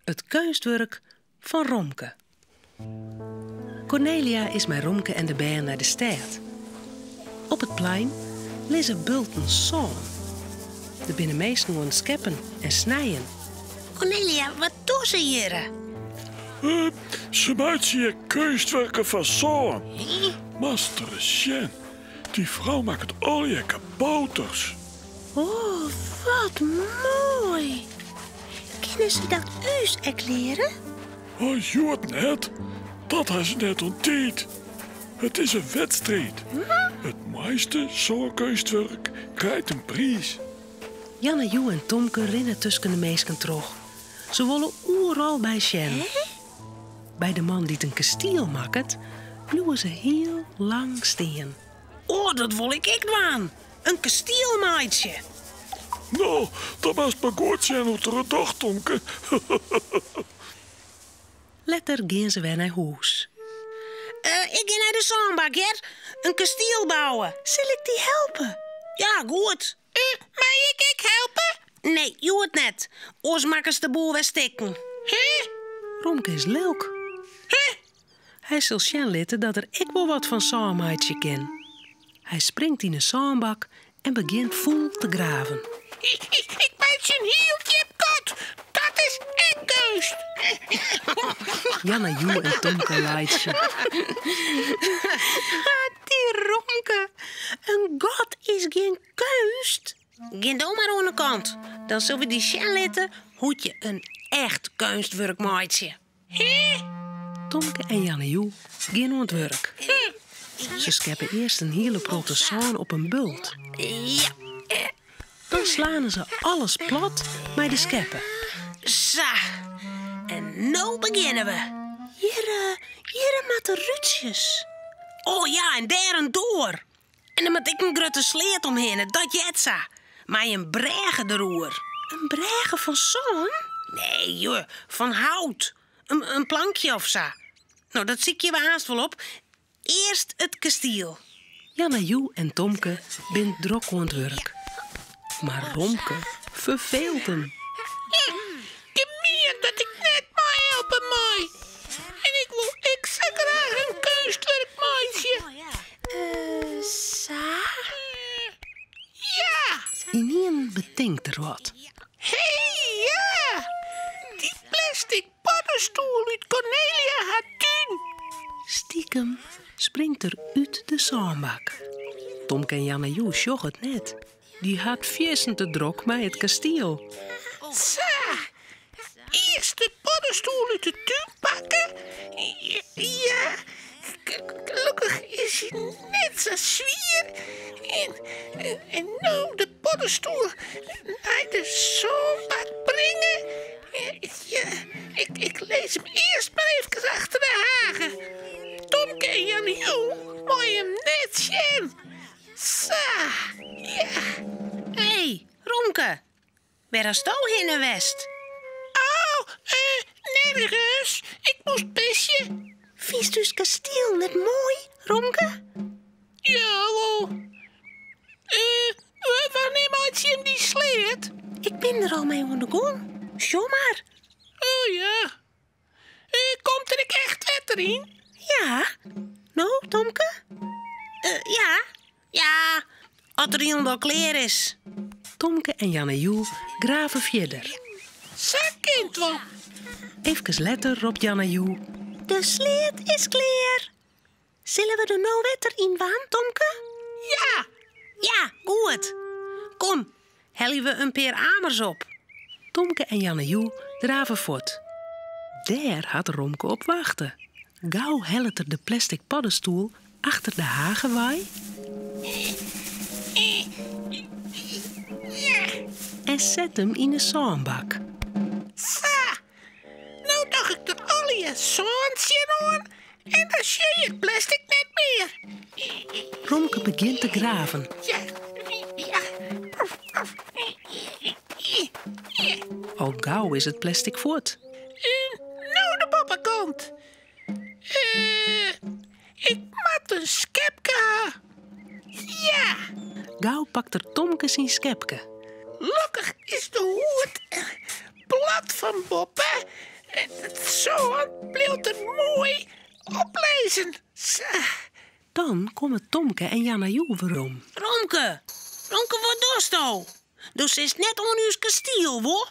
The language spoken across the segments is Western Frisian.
It keunstwurk fan Romke. Kornelia is mei Romke en de bern nei de stêd. Op it plein lizze bulten sân. Der binne minsken oan it skeppen en snijen. Kornelia, wat dogge se hjirre? Se meitsje hjir keunstwurken fan sân. Moatst ris sjen, dy frou makket allegear kabouters. O, wat moai! Kinne se dat ús ek leare? Oh, hjoed net. Dat ha se net oan tiid. It is in wedstriid. It moaiste sânkeunstwurk krijt in priis. Janne Joe en Tomke rinne tusken de minsken troch. Se wolle oeral by sjen. By de man dy't in kastiel makket, bliuwe se hiel lang stean. O, dat wol ik ek dwaan! In kastiel meitsje! No, dan moatst mar goed sjen hoe't er it docht, Tomke. Letter gean se wer nei hûs. Ik gean nei de sânbak, hear. In kastiel bouwe. Sil ik dy helpe? Ja, goed. Mei ik ek helpe? Nee, hjoed net. Oars makkest de boel wer stikken. Hè? Romke is lilk. Hè? Hy sil sjen litte dat er ek wol wat fan sân meitsje kin. Hy springt yn 'e sânbak en begjint fûl te graven. Ik meitsje in hiel djip gat. Dat is ek keunst. Janne Joe en Tomke laitsje. Dy Romke, in gat is gjin keunst. Gean do mar oan de kant, dan sil we dy sjen litte hoe't je in echt keunstwurk meitsje. Tomke en Janne Joe gean oan it wurk. Se skeppe earst in hiele protte sân op in bult. Ja. Dan slane se alles plat mei de skeppe. Sa, en no begjinne we. Hjir, hjirre moatte rútsjes. Oh ja, en dêr in doar. En der moat ek in grutte sleat omhinne, dat heart sa. Mei in brêge deroer. In brêge fan sân? Nee, joh, fan hout. In plankje of sa. No, dat sykje we aanst wol op. Earst it kastiel. Janne Joe en Tomke bin drok oan it wurk. Mar Romke ferfeelt him. Gemien dat ik net meihelpe mei. En ik wol ek sa graach in keunstwurk meitsje. Sa? Ja! Ynienen betinkt er wat. Hé, ja! Dy plastic paddestoel út Kornelia har tún. Stikem springt er út de sânbak. Tomke en Janne Joe sjogge it net. Dy hat fierstente drok mei it kastiel. Sa! Earst de paddestoel út de tún pakke. Ja, gelokkich is hy net sa swier. En no de paddestoel nei de sânbak bringe. Ja, ik lis him earst mar efkes achter de hage. Tomke en Janne Joe meie him net sjen. Sa, ja. Hé, Romke, wêr hasto hinne west? Oh, nergens. Ik moast pisje. Fynst ús kastiel net moai, Romke? Ja, wol. Wannear meitsje jim dy sleat? Ik bin der al mei oan de gong. Sjoch mar. Oh ja. Komt der ek echt wetter yn? Ja. No, Tomke? Ja. Ja, as er hielendal klear is. Tomke en Janne Joe grave fierder. Sa kin it wol. Efkes letter ropt Janne Joe. De sleat is klear. Sille we der no wetter yn dwaan, Tomke? Ja! Ja, goed. Kom, helje we in pear amers op. Tomke en Janne Joe drave fuort. Dêr hat Romke op wachte. Gau hellet er de plastic paddestoel achter de hage wei en set him yn 'e sânbak. Sa, no doch ik der allegear sân tsjinoan en dan sjoch je it plastic net mear. Romke begjint te graven. Al gau is it plastic fuort. En no de boppekant. Ik moat in skepke ha. Ja! Gau pakt er Tomke syn skepke. Lokkich is de hoed plat fan boppe. It sân bliuwt der moai oplizzen. Sa. Dan komme Tomke en Janna Joe werom. Romke, Romke, wat dochsto? Do sitst net oan ús kastiel, wol?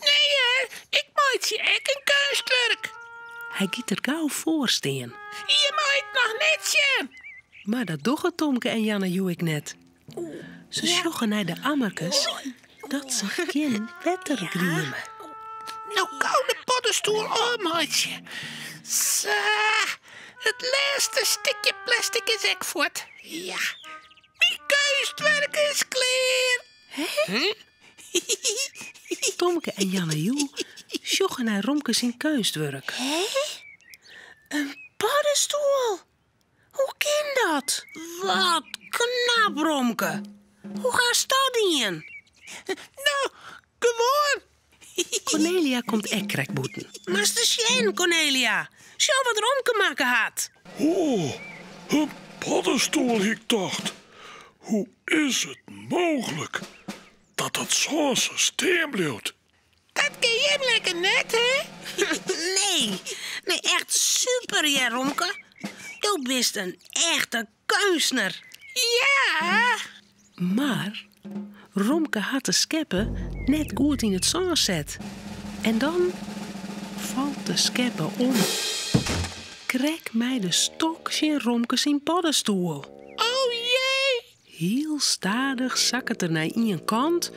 Nee hear, ik meitsje ek in keunstwurk. Hy giet der gau foar stean. Je meie it noch net sjen. Mar dat dogge Tomke en Janna Joe ek net. Se sjogge nei de ammerkes dat se gjin wetter grieme. No gau de poddestoel ôfmeitsje. Sa, it lêste stikje plastic is ek fuort. Ja, myn keunstwurk is klear. Hè? Tomke en Janna Joe sjogge nei Romke syn keunstwurk. Hè? In paddestoel? Hoe kin dat? Wat knap, Romke. Hoe hast dat dien? No, gewoan. Cornelia komt ek krekt bûten. Moatst ris sjen, Cornelia. Sjoch wat Romke makke hat. Oh, in paddestoel, hie ik tocht. Hoe is it mooglik dat dat sân sa stean bliuwt? Dat kin jim lekker net, hè? Nee, nee, echt super, hear, Romke. Do bist in echte keunstner. Ja. Mar Romke hat de skeppe net goed yn it sân set. En dan falt de skeppe om. Krekt mei de stok tsjin Romke syn poddestoel. Oh jee! Hiel stadich sakket er nei ien kant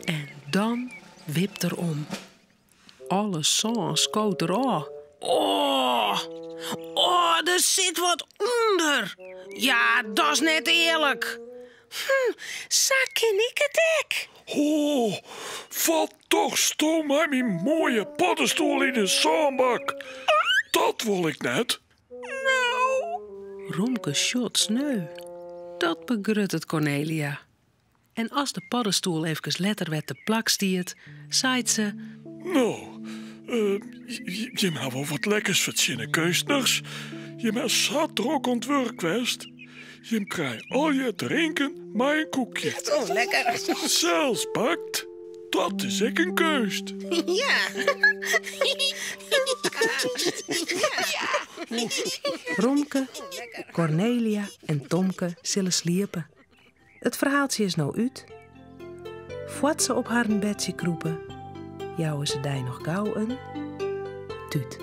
en dan wipt er om. Alle sân skoot der ôf. Oh, oh, der sit wat ûnder. Ja, dat is net earlik. Hm, sa kin ik it ek. Oh, wat dochsto mei myn moaie poddestoel yn de sânbak? Dat wol ik net. No. Romke sjocht sneu. Dat begruttet Cornelia. En as de poddestoel efkes letter wer te plak stiet, seit se... No, jim ha wol wat lekkers fertsjinne, keunstners. Jim ha sa drok oan it wurk west. Jim krije allegear drinken mei in koekje. Oh, lekker. Sels bakt, dat is ek in keunst. Ja. Romke, Cornelia en Tomke sille sliepe. It ferhaaltsje is no út. Foar't se op harren bedsje krûpe, jouwe se dy noch gau in tút.